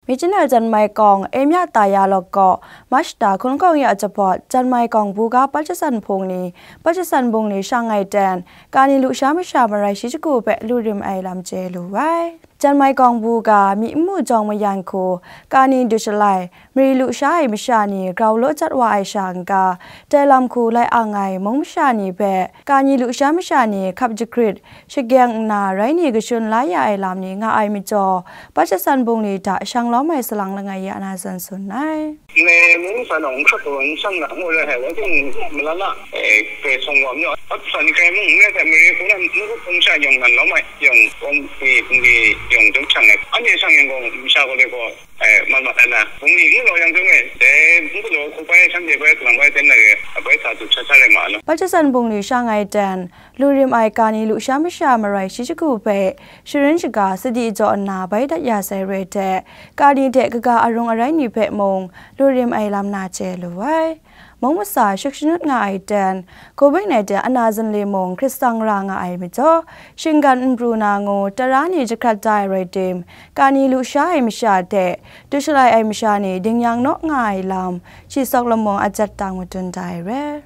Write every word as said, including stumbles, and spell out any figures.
Michina Janmai Kawng, Emya Taya Lok kaw, Mashta hkun kawng ya jabawt, Janmai Kawng bu ga Pajasan Hpung ni, Pajasan Bung ni shang ai ten, kani lusha masha marai shi shagu hpe lu rim ai lam chye lu ai. Janmai Kawng bu ga, mi n mu jawng mayan hku, kani du shalai, mari lusha ai masha ni grau law jat wa ai sha n ga, tai lam hku lai ang ai mung masha ni hpe, kani lusha masha ni hkap jagrit, shageng nna rai ni kashun la ya ai lam ni nga ai majaw, Pajasan Bung ni hta shang lawm ai salang langai ya na zawn tsun ai. Ngai mung sa nang hkrat taw n shang na ngu rai hai, wai ting malala, eh, kai song wa myaw, ap san kai mung ngai hta mare hku na ngu hkum sha yawng nan lawm ai, yawng kawm hpung hpung yawng jum shang ai, anhte shang yang gaw, masha gaw le gaw, eh, mat mat ai na, bung ni ngu law yang jum e, dai n galaw hku bai, shanhte bai, kalang bai, ten na re, abai sa tu sha sha rai ma lo. Pajasan Bung ni shang ai ten, lu rim ai kani lusha masha marai shi shagu hpe, sharin shaga sadi jaw nna bai dat ya sai re hte, kani hte kaga arung arai ni hpe mung, lu rim ai lam na chye lu ai. Mung masa shuk shanut nga ai ten, covid nineteen ana zunle mung hkrit stang ra nga ai majaw, shinggan n pru na ngu tara ni jahkrat da ai rai tim, kani lusha ai masha hte, du shalai ai masha ni dingyang naw nga ai lam, shi sawk lamawng a jat tang madun da ai re.